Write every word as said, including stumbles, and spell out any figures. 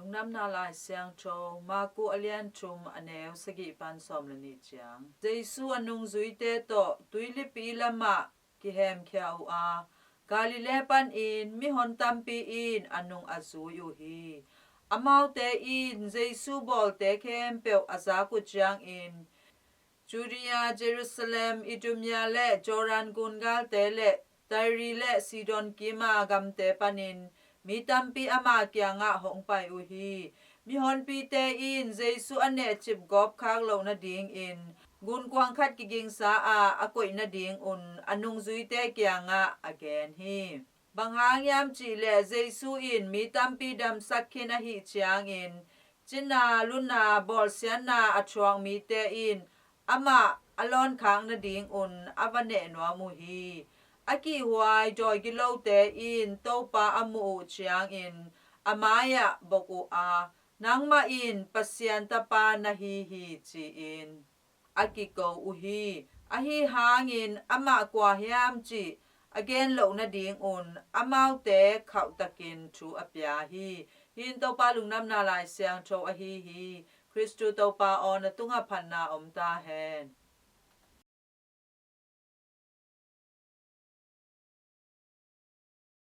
Lungdamna Lai Siangtho Marku a lian thum, a neu sagih pan sawm le nih ciang. Jesu a nungzuite tawh tuilipi lamah kihemkhia uh a, Galilee panin mihon tampi in a nung a zui uh hi. Amaute in Jesu bawlte khempeuh a zak uh ciangin, Judea, Jerusalem, Idumea le Jordan gun galte le Tyre le Sidon kima gamte panin mi tampi ama kiangah hong pai uh hi. Mihonpite in Jesu a nehcip gawp khak loh nadingin gunkuang khat kigingsa a a koih nadingun a nungzuite kiangah a gen hi. Bang hang hiam cih leh Jesu in mi tampi damsak khin ahih ciangin, cina luna bawlsiatna a thuak mite in amah a lawnkhak nadingun a va neh nuam uh hi. A kihhuai dawi gilote in Topa a muh uh ciangin a mai-ah bok uh a, "Nangmah in Pasian Tapa na hi hi," ci-in a kiko uh hi. Ahi hangin amah kua hiam cih a gen loh nadingun amaute khauhtakin thu a pia hi. Hih in Topa Lungdamna Lai Siangtho ahi hi. Khristu Topa aw, na tungah phatna om ta hen.